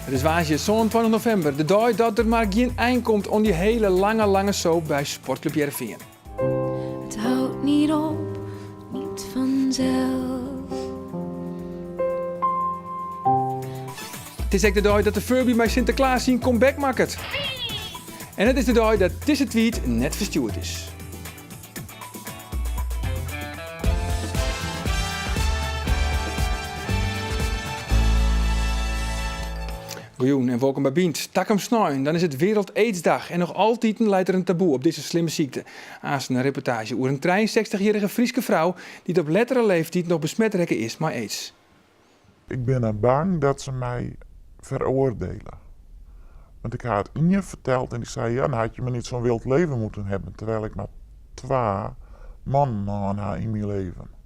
It is woansdei 27 novimber, de dei dat der mar gjin ein komt oan dy hele lange, lange soap by Sportklup Hearrenfean. Het houdt niet op, niet vanzelf. It is ek de dei dat de Furby mei Sinteklaas syn comeback makket. En it is de dei dat dizze tweet net ferstjoerd is. Goejûn en wolkom by Bynt. Takom snein, dan is it Wereld Aidsdag en noch altiten leit der in taboe op dizze slimme sykte. Aansten in reportaazje oer in 63-jierrige Fryske frou dy't op lettere leeftiid noch besmet rekke is mei aids. Ik bin bang dat se my feroardiele. Want ik ha it ien ferteld en dy sei, ja, dan had je maar niet zo'n wild leven moeten hebben. Terwijl ik mar twa mannen hân ha yn myn leven.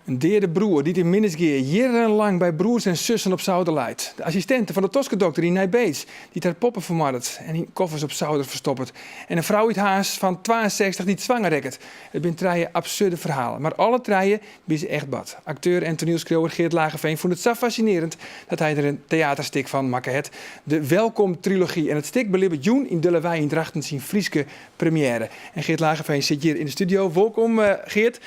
In deade broer dy't yn Minnertsgea jierrenlang by broers en sussen op souder leit. De assistinte fan de toskedokter yn Nij Beets dy't har poppe fermoardet en yn koffers op souder ferstoppet. En in frou út Harns fan 62 dy't swanger rekket. It binne trije absurde ferhalen, mar alle trije binne se echt bard. Akteur en toanielskriuwer Geert Lageveen fûn it sa fassinearjend dat hy der in teaterstik fan makke hat, de Welkom-trilogy. En it stik belibbet jûn yn De Lawei yn Drachten syn Fryske premiêre. En Geert Lageveen sit hjir yn de studio. Wolkom, Geert.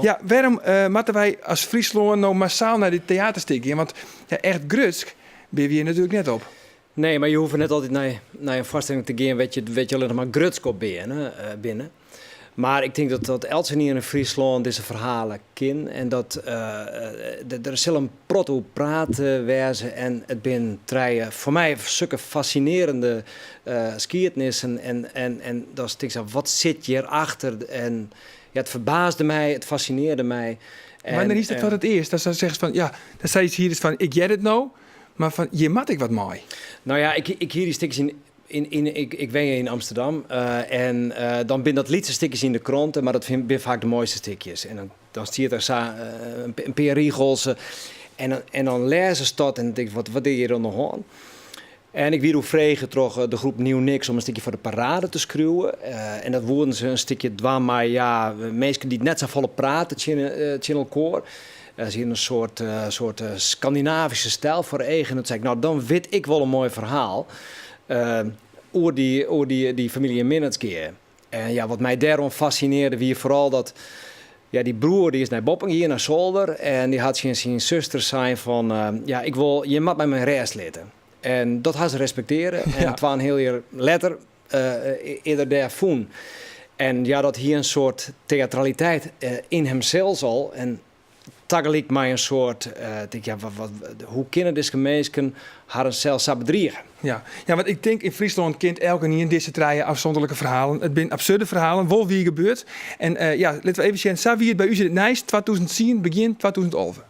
Ja, wêrom moatte wy as Fryslân no massaal nei dit teaterstik gean? Want ja, echt grutsk binne wy hjir natuerlik net op. Nee, mar je hoege net altyd nei in foarstelling te gean wêr't je allinnich mar grutsk op binne. Mar ik tink dat eltsenien yn Fryslân dizze ferhalen kin en dat der sil in protte oer praat wêze en it binne trije foar my sukke fassinearjende skiednissen en dan tink ik wat sit hjir achter en ja, it ferbaasde my, it fassinearde my. Wannear is dat foar it earst? Dat seist fan ja, dat seist hjir fan ik hear it no, mar fan hjir moat ik wat mei. No ja, ik hie dy stikjes yn Ik wenje yn Amsterdam en dan binne dat lytse stikjes yn de krante, mar dat binne faak de moaiste stikjes. En dan stiet der sa in pear rigels en dan lêzest dat en dan tinkst, wat is hjir oan de hân? En ik wie doe frege troch de groep Nieuw Niks om in stikje foar de Parade te skriuwen. En dat woenen se in stikje dwaan mei ja, minsken dy't net safolle prate tsjin elkoar. Se hienen in soart Skandinavyske styl foar eagen. En toen sei ik, no dan wit ik wol in moai ferhaal oer dy famylje yn Minnertsgea. En ja, wat my dêroan fassinearde wie foaral dat ja, dy broer dy is nei boppen gien, nei solder, en dy hat tsjin syn suster sein fan, ja, ik wol, jim moat my mei rêst litte. En dat ha se respektearre en twaenheal jier letter is er dêr fûn. En ja, dat hie in soart teatraliteit yn himsels al. En tagelyk mei in soart, tink ja, wat, hoe kinne dizze minsken harren sels sa bedrige? Ja. Ja, want ik tink yn Fryslân kint elkenien dizze trije ôfsûnderlike ferhalen. It binne absurde ferhalen, wol wier gebeurd. En ja, litte we even sjen, sa wie it by ús yn it nijs 2010, begjin 2011.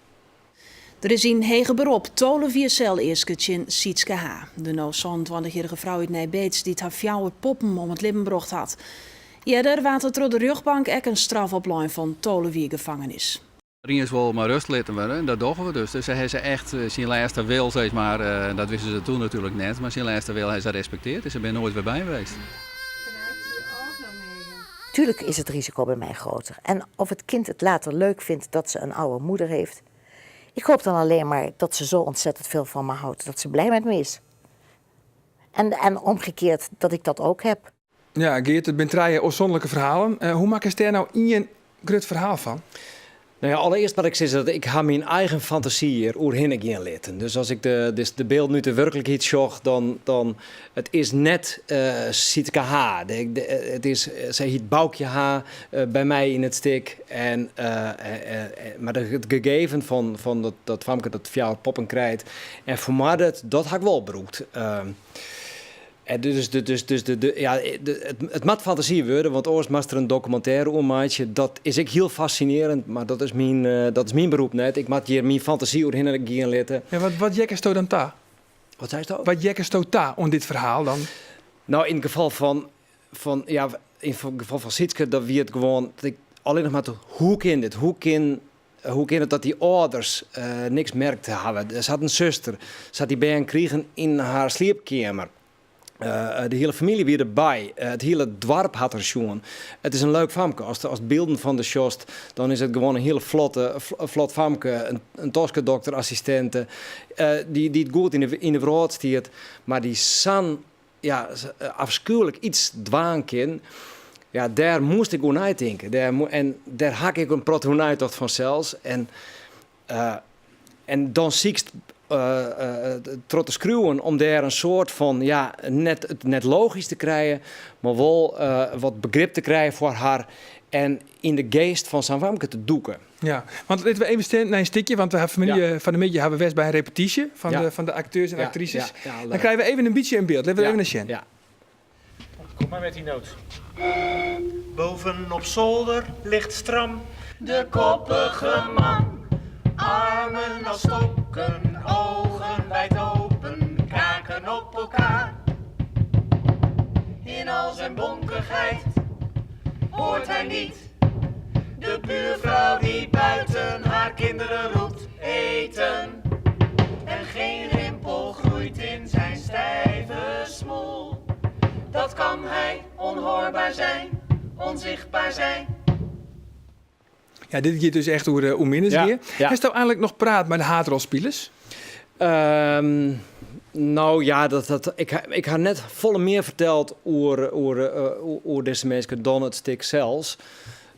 Der is yn heger berop tolve jier sel easke tsjin Sietske H. De no 27-jierrige frou út Nij Beets dy't har fjouwer poppen om it libben brocht hat. Earder waard der troch de rjochtbank ek in straf oplein fan 12 jier gefangenis. Rients wol mei rêst litten wurde en dat dogge we dus. Dus hy ha echt syn lêste wil, sis mar, dat wisten se toen natuerlik net, mar syn lêste wil ha se respekteard en se binne noait wer by west. Tuurlijk is het risico bij mij groter. En of het kind het later leuk vindt dat ze een oude moeder heeft. Ik hoop dan alleen maar dat ze zo ontzettend veel van me houdt dat ze blij met me is. En, en omgekeerd dat ik dat ook heb. Ja, Geert, it binne trije ôfsûnderlike ferhalen. Hoe makkest dêr no ien grut ferhaal fan? No ja, allerearst moat ik sizze dat ik ha myn eigen fantasy hjir oerhinne gean litten. Dus as ik de, dus de bylden út de wurklikheid sjoch, dan, dan it is net Sietske H. De, de, it is, sy hiet Boukje H. by my yn it stik. En, mar it gegeven fan, fan dat, dat famke dat fjouwer poppen krijt en fermoardet, dat ha ik wol brûkt. En dus, dus, dus de, de, ja, de, it, it moat fantasy wurde, want oars moatst der in dokumintêre oer meitsje. Dat is ek hiel fassinearjend, mar dat is myn, dat is myn berop net. Ik moat hjir myn fantasy oerhinne gean litte. Ja, wat, wat jekkesto dan ta? Wat seisto? Wat jekkesto ta oan dit ferhaal dan? No, yn it gefal fan, fan, ja, yn it gefal fan Sietske, dat wie it gewoan, dat ik allinnich mar tocht, hoe kin dit? Hoe kin, hoe kin it dat dy âlders niks merkt hawwe? Se hat in suster, se hat dy bern krigen yn har sliepkeamer. De hiele famylje wie derby. It hiele doarp hat har sjoen. It is in leuk famke. Ast ast bylden fan har sjochst, dan is it gewoan in hiele flotte, flot famke. In toskedokter-assistinte, dy't dy't goed yn de yn de wrâld stiet, mar dy't sa'n ja, afskuwelijk iets dwaan kin. Ja, dêr moast ik oer neitinke. Dêr, en dêr ha ik in protte oer neitocht fansels. En En dan sykst troch te skriuwen om dêr in soart fan, ja, net, it net logysk te krijen, mar wol wat begrip te krijen foar har en yn de geast fan sa'n famke te dûken. Ja, want litte we even sjen nei in stikje, want we ha fan fan 'e middei ha we west by in repetysje fan, de, fan de akteurs en aktrises. Dan krije we even in bytsje in byld. Litte we even nei sjen. Ja. Kom maar met die noot. Boven op zolder ligt stram de koppige man. Armen als stokken, ogen wijd open, kaken op elkaar. In al zijn bonkigheid hoort hij niet de buurvrouw die buiten haar kinderen roept eten. En geen rimpel groeit in zijn stijve smoel. Dat kan hij onhoorbaar zijn, onzichtbaar zijn. Ja, dit giet dus echt oer, uh, oer Minnertsgea. Ja, ja. Hast eigentlik noch praat mei de haadrolspilers? No ja, dat, ik ha net folle mear ferteld oer dizze minsken dan it stik sels.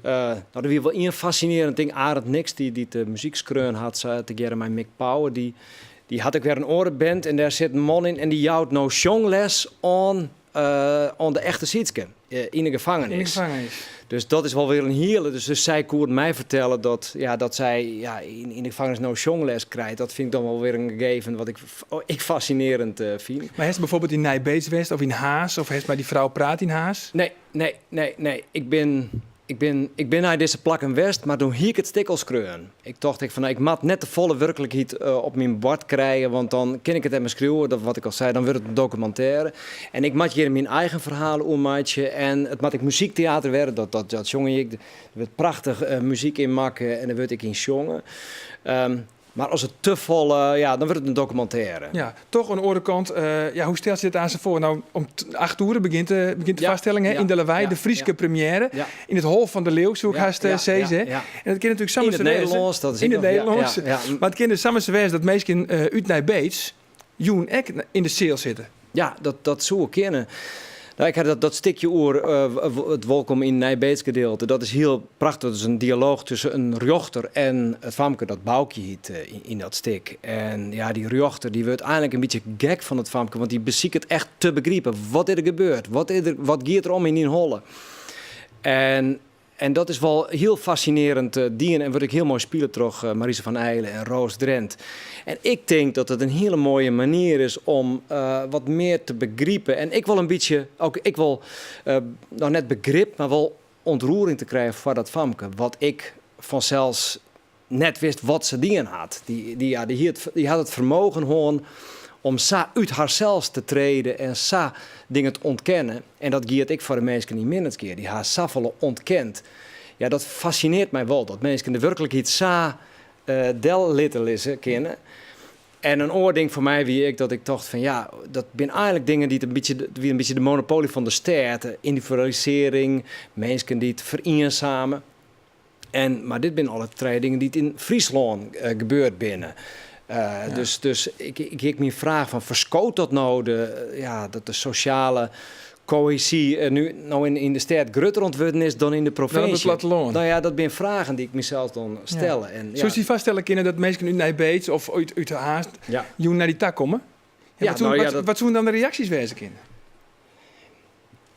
No, der wie wol ien fascinerend ding. Arend Niks, dy't de muzyk skreaun hat, tegearre mei Mick Power, dy hat ek wer in oare band en dêr sit in man yn en dy jout no sjongles oan de echte Sietske yn de gefangenis. Yn de gefangenis. Dus dat is wol wer in hiele. Dus sy koe my fertelle dat, ja, dat sy ja, yn de gefangenis no sjongles krijt. Dat fyn ik dan wol wer in gegeven wat ik fascinerend fyn. Mar hast byfoarbyld yn Nij Beets west of yn Harns? Of hast mei dy frou praat yn Harns? Nee, nee, nee, nee. Ik bin nei dizze plakken west, mar doe hie ik it stik al skreaun. Ik tocht ek fan, ik moat net te folle wurklikheid op myn board krije, want dan kin ik it net mear skriuwe. Dat wat ik al sei, dan wurdt it in dokumintêre. En ik moat hjir myn eigen ferhaal oer meitsje en it moat ek muzykteater wurde, dat sjong ik. Der wurdt prachtich muzyk yn makke en der wurdt ek yn sjongen. Mar as it te folle, ja, dan wurdt it in dokumintêre. Ja, toch oan de oare kant, ja, hoe stelst dy dit aanst foar? No, om 8 oere begjint de foarstelling hè, yn De Lawei, de Fryske première. Yn it Hol fan de Leeuw, soe ik hast sizze. En dat kin natuerlik samar Yn it Nederlânsk, dat is Yn it Nederlânsk. Mar it kin dus samar sa wêze dat minsken út Nij Beets jûn ek yn de seal sitte. Ja, dat soe kinne. No, ik ha dat stikje oer it wolkom yn Nij Beets gedeelte. Dat is hiel prachtich. Dat is in dialooch tusken in rjochter en it famke dat Boukje hjit yn dat stik. En ja, dy rjochter dy wurdt einlik in bytsje gek fan it famke, want dy besiket echt te begripen. Wat is der gebeurd? Wat is der, wat giet der om yn dyn holle? En dat is wol hiel fascinerend dien en wurdt ek hiel moai spile troch Marise van Eijlen en Roos Drent. En ik tink dat it in hiele moaie manier is om wat mear te begripen. En ik wol in bytsje, ook ik wol no net begrip, mar wol ûntroering te krijen foar dat famke. Wat ik fansels net wist wat se dien hat. Ja, dy hat it fermogen hân om sa út harsels te treden en sa dingen te ûntkennen. En dat giet ek foar de minsken yn Minnertsgea. Dy ha safolle ûntkend. Ja, dat fascineart my wol, dat minsken de wurklikheid sa del litte lizze kinne. En in oar ding foar my wie ek dat ik tocht fan ja, dat binne eigenlik dingen dy't in bytsje, wie in bytsje de monopoly fan de stêd, de yndividualisearring, minsken dy't feriensame. En, mar dit binne alle trije dingen dy't yn Fryslân gebeurd binne. Dus ik hie ek myn fraach fan ferskoot dat no de, ja, dat de sosjale kohezy nu no yn de stêd grutter oan it wurden is dan yn de provinsje? Dan op it plattelân. No ja, dat binne fragen dy't ik mysels dan stelle. En, ja. Soest dy foarstelle kinne dat minsken út Nij Beets of út Harns jûn nei dy ta komme? Ja, wat soene dan de reaksjes wêze kinne?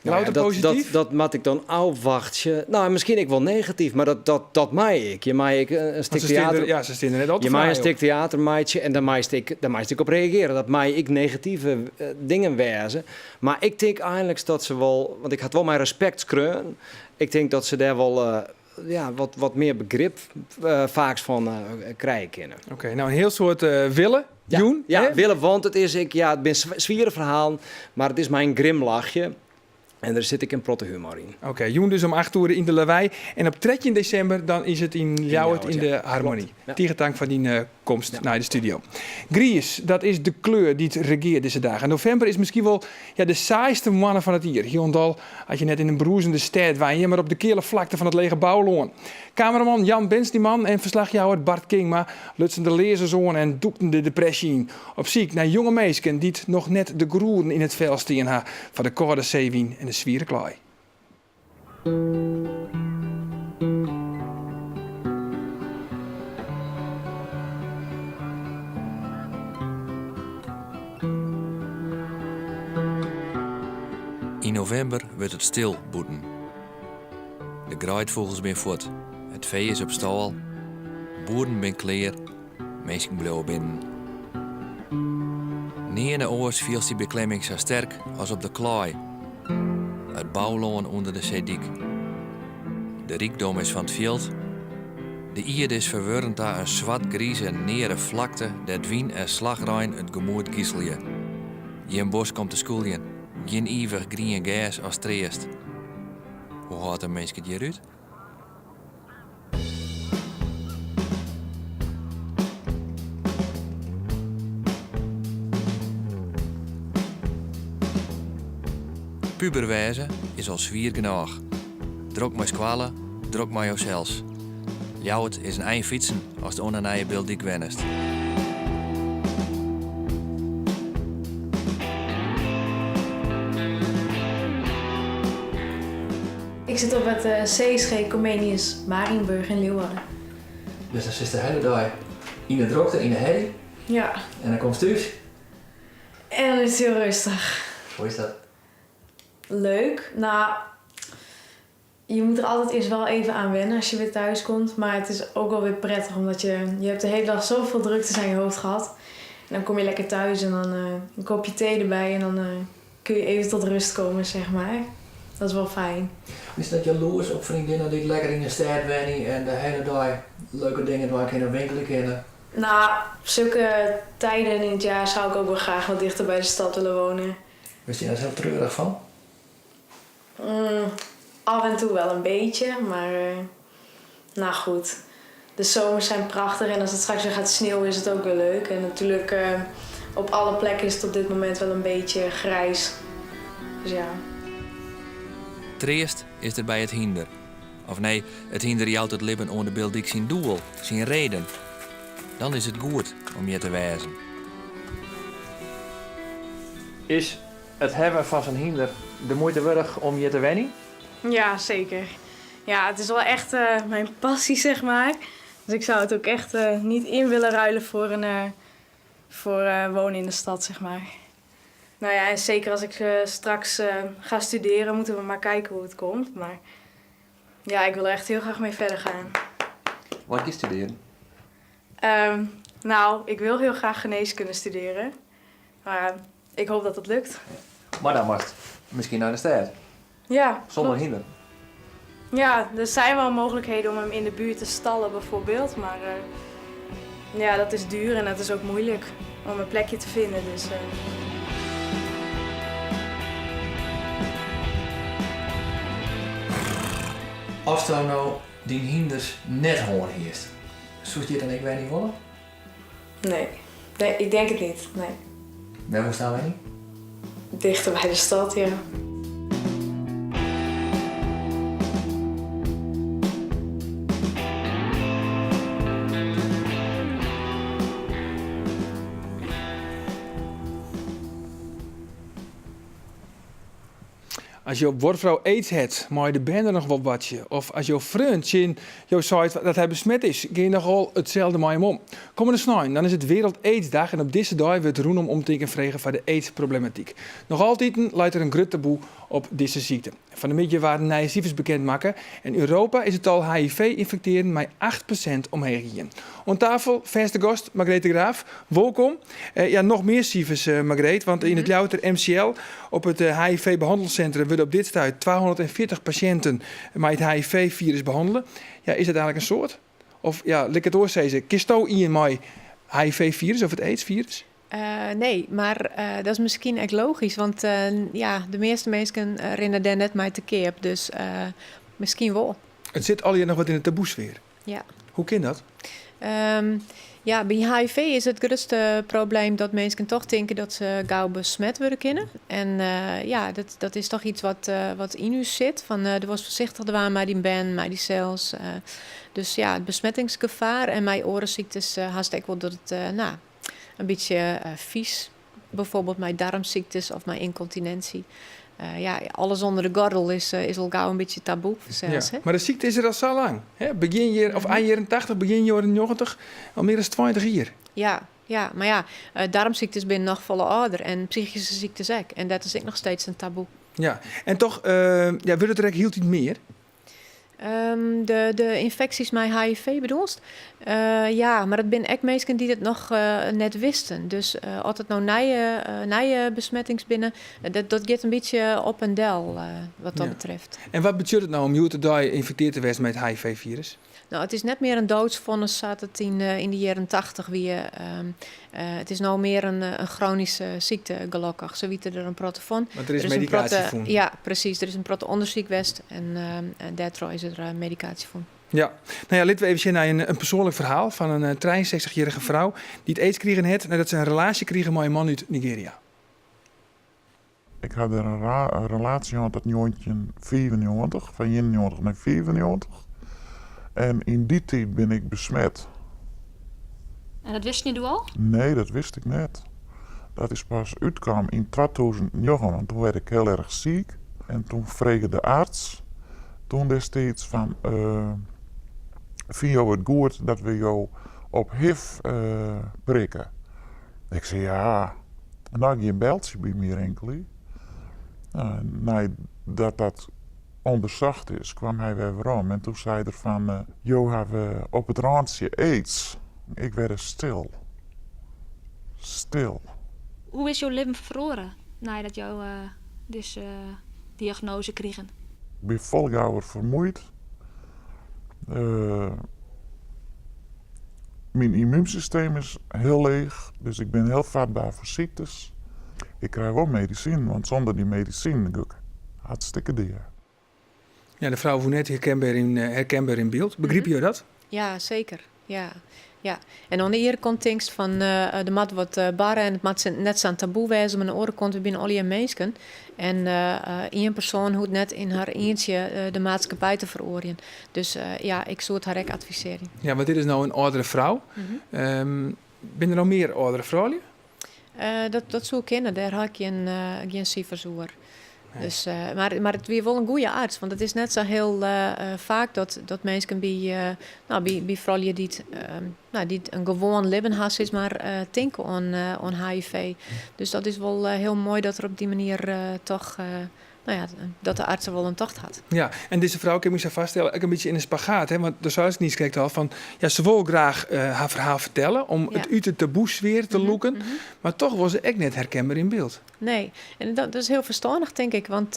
Nou ja, posityf? Dat moat ik dan ôfwachtsje. No, miskien ek wol negatyf, mar dat mei ik. Je mei ek in stik teater. Ja, se steane der net al te Je mei in stik teater meitsje en dêr meist ek op reagearje. Dat mei ek negative dingen wêze. Mar ik tink einliks dat se wol, want ik ha it wol mei respekt skreaun. Ik tink dat se dêr wol ja, wat mear begrip faaks fan krije kinne. Oké, no in hiel soad wille jûn. Ja, wille, want it is ek, ja, it binne swiere ferhalen, mar it is mei in grimlachje. En der sit ek in protte humor yn. Oké, jûn dus om 8 oere yn de Lawei. En op 13 desimber dan is it yn Ljouwert yn de Harmonie. Tige tank foar dyn eh, komst nei de studio. Griis, dat is de kleur dy't regeart dizze dagen. Novimber is miskien wol ja, de saaiste moanne fan it jier. Hielendal as je net yn in brûzende stêd wenje, mar op de keale flakte fan it lege boulân. Kameraman Jan Bensnieman en ferslachjouwer Bart Kingma lutsen de learzens oan en dûkten de depresje yn. Op syk nei jonge minsken dy't noch net de groeden yn it fel stean ha foar de kâlde seewyn en de swiere klaai. Yn novimber wurdt it stil bûten. De greidfûgels binne fuort, it fee is op stâl, boeren binne klear, minsken bliuwe binnen. Nearne oars fielst dy beklemming sa sterk as op de klaai, it boulân ûnder de seedyk. De rykdom is fan 't fjild. De ierde is ferwurden ta in swart-grize, neare flakte dêr't wyn en slachrein it gemoed giselje. Gjin bosk om te skûljen, gjin ivich grien gers as treast. Hoe hâldt in minsk it hjir út? Puber wêze is al swier genôch. Drok mei skoalle, drok mei josels. Ljouwert is in ein fytsen ast oan de Nije Biltdyk wennest. Ik sit op it CSG Comenius Mariënburg yn Leeuwarden. Dus dan sitst de hiele dei yn de drokte, yn de herrie. Ja. En dan komst thús. En dan is it hiel rêstich. Hoe is dat? Leuk. Nou, je moet er altijd eerst wel even aan wennen als je weer thuis komt. Maar het is ook wel weer prettig, omdat je, je hebt de hele dag zoveel druktes aan je hoofd gehad. En dan kom je lekker thuis en dan eh, een kopje thee erbij en dan eh, kun je even tot rust komen, zeg maar. Dat is wel fijn. Is dat jaloers op freondinnen dy't lekker yn de stêd wenje en de hiele dei leuke dingen dwaan kinne, winkelje kinne? Nou, op zulke tijden in het jaar zou ik ook wel graag wat dichter bij de stad willen wonen. Wurdst dêr hiel treurich fan? Af en toe wel een beetje, maar uh, nou goed. De zomers zijn prachtig en als het straks weer gaat sneeuwen is het ook weer leuk. En natuurlijk uh, op alle plekken is het op dit moment wel een beetje grijs. Dus ja. Treast is der by it hynder. Of nee, it hynder jout it libben oan de Biltdyk syn doel, syn reden. Dan is it goed om hjir te wêzen. Is it hawwen fan sa'n hynder de muoite wurdich om hjir te wenjen? Ja, zeker. Ja, het is wel echt uh, mijn passie, zeg maar. Dus ik zou het ook echt uh, niet in willen ruilen voor, een, uh, voor wonen in de stad, zeg maar. Nou ja, en zeker als ik straks ga studeren, moeten we maar kijken hoe het komt. Maar ja, ik wil er echt heel graag mee verder gaan. Wat ga je studeren? Um, nou, ik wil heel graag geneeskunde studeren. Maar ik hoop dat het lukt. Maar dan moatst miskien nei de stêd. Ja. Sûnder klopt. hynder. Ja, er zijn wel mogelijkheden om hem in de buurt te stallen bijvoorbeeld. Maar uh, ja, dat is duur en dat is ook moeilijk om een plekje te vinden. Dus, uh... Asto no dyn hynders net hân hiest, soest hjir dan ek wenje wolle? Nee. Nee, ik denk het niet. Nee. Wêr woest dan wenje? Dichter bij de stad, ja. As jo buorfrou aids hat, meie de bern der noch wol boartsje. Of as jo freon tsjin jo seit dat hy besmet is, gean je nochal itselde mei him om. Kommende snein, dan is it Wereld Aidsdag en op dizze dei wurdt rûnom omtinken frege foar de aidsproblematyk. Noch altiten leit der in grut taboe op dizze sykte. Fan 'e middei waarden nije sifers bekend makke. Yn Europa is it tal HIV-ynfektearden mei 8% omheech gien. Oan tafel fêste gast Margreet de Graaf. Wolkom. Ja, noch mear sifers, Margreet, want yn it Ljouwerter MCL op it HIV-behannelsintrum wurde op dit stuit 240 pasjinten mei it HIV-firus behannele. Ja, is dat eigenlik in soad? Of ja, lit ik it oars sizze, kensto ien mei HIV-firus of it AIDS-firus? Nee, mar dat is miskien ek logysk, want ja, de measte minsken rinne dêr net mei te keap, dus miskien wol. It sit allegear noch wat yn de taboesfear. Ja. Hoe kin dat? Ja, by HIV is it grutste probleem dat minsken toch tinke dat se gau besmet wurde kinne. En ja, dat is toch iets wat yn ús sit. Fan do wolst foarsichtich dwaan mei dyn bern, mei dysels. Dus ja, it besmettingsgefaar en mei oare syktes hast ek wol dat it, no, in bytsje fys, bijvoorbeeld mei darmsyktes of mei ynkontinensje. Ja, alles ûnder de gordel is al gau in bytsje taboe fansels. Ja, mar de sykte is der al sa lang. Hè? Begjin jier, of ein jierren 80, begjin jierren 90, al mear as 20 jier. Ja, ja, mar ja, darmsyktes binne noch folle âlder en psychyske syktes ek. En dat is ek noch steeds in taboe. Ja, en toch ja, wurdt it der ek hieltyd mear? De ynfeksjes mei HIV bedoelst? Ja, mar it binne ek minsken dy't it noch net wisten. Dus as it no nije besmettings binne, dat giet in bytsje op en del wat dat betreft. En wat betsjut it no om hjoed-de-dei ynfektearre te wêzen mei it HIV-firus? No, it is net mear in doodsfonnis sa't it yn de jierren 80 wie. It is no mear in chronyske sykte, gelokkich. Se witte der in protte fan. Want der is medikaasje fûn. Ja, presys. Der is in protte ûndersyk west en dêrtroch is der medikaasje fûn. Ja. No ja, litte we even sjen nei in persoanlik ferhaal fan in 63-jierrige frou dy't aids krigen hat neidat se in relaasje krige mei in man út Nigeria. Ik ha der in relaasje hân tot 1995, fan 91 nei 95. En yn dy tiid bin ik besmet. En dat wisten je doe al? Nee, dat wist ik net. Dat is pas útkaam yn 2009, want toen werd ik heel erg ziek. En toen frege de arts toen destiids fan, fine jo it goed dat we jo op HIV prikke? Ik sei ja. En dan gie in beltsje by my rinkelje. Nou, neidat dat ûndersocht is, kwam hy wer werom en toen sei er fan, jo hawwe op it rântsje aids. Ik werd stil. Stil. Hoe is jo libben feroare neidat jo dizze diagnoaze krigen? Ik bin folle gauwer fermuoid. Myn ymmúnsysteem is hiel leech, dus ik bin hiel fatber foar syktes. Ik krij wol medisinen, want sûnder dy medisinen gean ik hartstikke dea. Ja, de frou woe net herkenber yn byld. Begripe jo dat? Ja, seker. Ja, ja. En oan de iene kant tinkst fan der moat wat barre en it moat net sa'n taboe wêze, mar oan de oare kant, we binne allegear minsken. En ien persoan hoecht net yn har ientsje de maatskippij te feroarjen. Dus ja, ik soe it har ek advisearje. Ja, want dit is no in âldere frou. Binne der no mear âldere froulju? Dat soe kinne, dêr ha ik gjin sifers oer. Dus, mar it wie wol in goede arts, want it is net sa hiel faak dat minsken by, no, by froulju dy't, no, dy't in gewoan libben ha, sis mar, tinke oan HIV. Dus dat is wol hiel moai dat der op dy manier toch no ja, dat de arts der wol oan tocht hat. Ja, en dizze frou kin ik my sa foarstelle ek in bytsje yn in spagaat, hè? Want do seist niiskrekt al fan, ja, se wol graach har ferhaal fertelle om it út de taboesfear te lûken, mar toch wol se ek net herkenber yn byld. Nee, en dat is hiel ferstannich, tink ik, want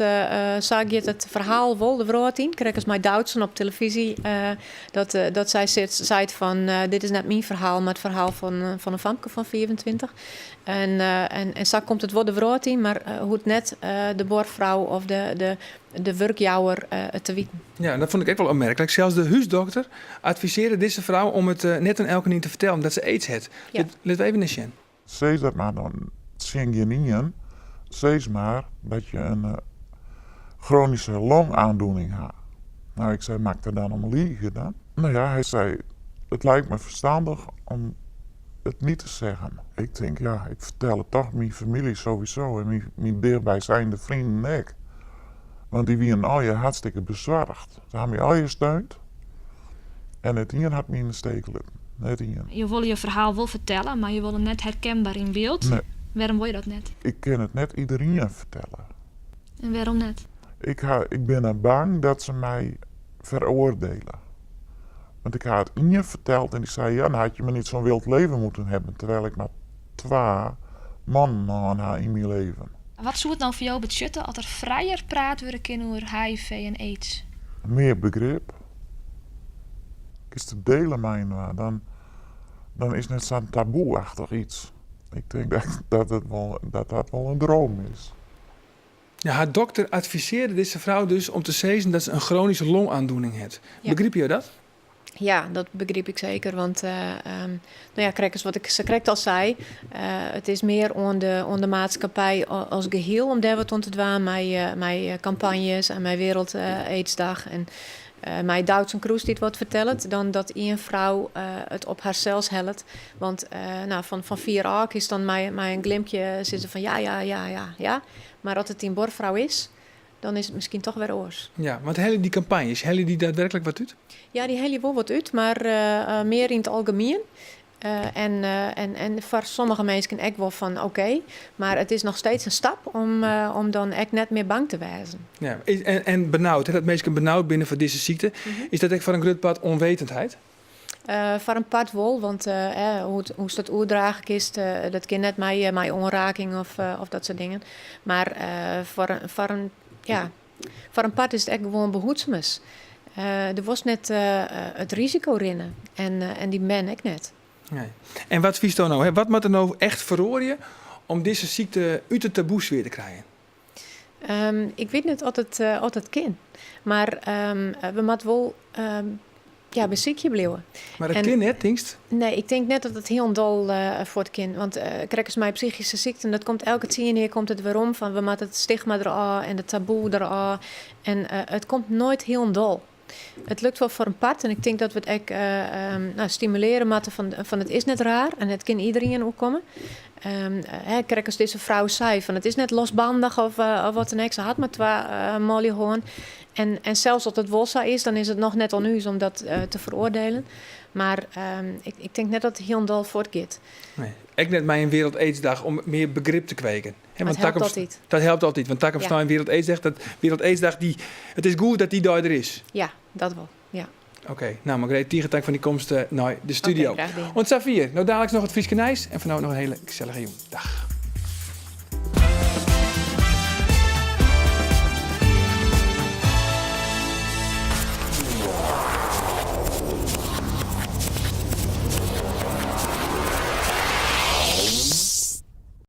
sa giet it ferhaal wol de wrâld yn, krekt as mei Doutzen op telefyzje, dat sy seit fan, dit is net myn ferhaal, mar it ferhaal fan in famke fan 25. En sa komt it wol de wrâld yn, mar hoecht net de buorfrou of de wurkjouwer it te witen. Ja, en dat fûn ik ek wol opmerklik. Sels de húsdokter advisearre dizze frou om it net oan elkenien te fertellen dat se aids hat. Litte we even nei sjen. Sis dat mar dan tsjin gjinien. Sis mar dat je in chronische longaandoening ha. Nou, ik sei, moat ik der dan om lige dan? Nou ja, hy sei, it lijkt me verstandig om it niet te zeggen. Ik tink, ja, ik fertel it toch myn famylje sowieso en myn dichtbijzijnde freonen ek. Want dy wienen allegear hartstikke besoarge. Se ha my allegear steund en net ien hat my yn de steek litten. Net ien. Je wolle je ferhaal wol fertelle, mar je wolle net herkenber yn byld. Nee. Wêrom wol je dat net? Ik kin it net iderien fertelle. En wêrom net? Ik bin bang dat se my feroardielje. Want ik ha it ien ferteld en dy sei, ja, dan had je maar niet zo'n wild leven moeten hebben. Terwijl ik mar twa mannen hân ha yn myn leven. Wat soe it no foar jo betsjutte as der frijer praat wurde kin oer HIV en AIDS? Mear begrip. Kinst it diele mei inoar, dan is net sa'n taboe-achtich iets. Ik tink dat dat, it wol, dat, dat wol in droom is. Ja, har dokter advisearre dizze frou dus om te sizzen dat se in chronische longaandoening hat. Ja. Begripe jo dat? Ja, dat begryp ik seker. Want uh, um, no ja, krekt as wat ik sakrekt al sei, uh, it is mear oan de, oan de maatskippij as gehiel om dêr wat oan te dwaan mei, uh, mei kampanjes en mei Wereld Aidsdag en mei Doutzen Kroes dy't wat fertellet, dan dat ien frou it op harsels hellet. Want no, fan, fan fier ôf kinst dan mei, mei in glimkje sizze fan ja, ja, ja, ja, ja. Mar as it dyn buorfrou is, dan is it miskien toch wer oars. Ja, want helje dy kampanjes, helje dy daadwerklik wat út? Ja, dy helje wol wat út, mar mear yn it algemien. En, en, en foar sommige minsken ek wol fan oké, mar it is noch steeds in stap om, om dan ek net mear bang te wêzen. Ja, en, en benaud, hè, dat minsken benaud binne foar dizze sykte, is dat ek foar in grut part onwetendheid? Foar in part wol, want hoe't, hoe'tst dat oerdrage kinst, dat kin net mei, mei oanraking of, of dat soart dingen. Mar foar, foar, in, ja, foar in part is it ek gewoan behoedsumens. Do wolst net it risiko rinne en, en dyn bern ek net. Nee. En wat fynsto no? Hè? Wat moat der no echt feroarje om dizze sykte út de taboesfear te krijen? Um, ik wit net oft it, uh, oft it kin. Mar um, we moatte wol um, ja, besykje bliuwe. Mar dat kin net, tinkst? Nee, ik tink net dat it hielendal uh, fuort kin. Want uh, krekt as mei psychyske sykten, dat komt elke tsien jier komt it werom fan we moatte it stigma derôf en de taboe derôf. En uh, it komt noait hielendal. It lukt wol foar in part en ik tink dat we it ek uh, no, stimulearje moatte fan, fan it is net raar en it kin iderien oerkomme. Um, krekt as dizze frou sei, fan it is net losbandich of, uh, of wat dan ek. Se hat mar twa uh, manlju hân. En, en sels as it wol sa is, dan is it noch net oan ús om dat uh, te feroardieljen. Mar um, ik, ik tink net dat it hielendal fuortgiet. Nee. Ek net mei in Wereld Aidsdag om mear begrip te kweken. Hè, want dat helpt altyd. Dat helpt altyd, want takom ja. Wereld Aidsdag, dat Wereld Aidsdag dy, it is goed dat dy dei der is. Ja, dat wol. Ja. Oké, okay. No Margreet, tige tank foar dyn komst nei de studio. Okay, Oant safier. No daliks noch it Fryske nijs en foar no noch in hiele gesellige jûn. Dag.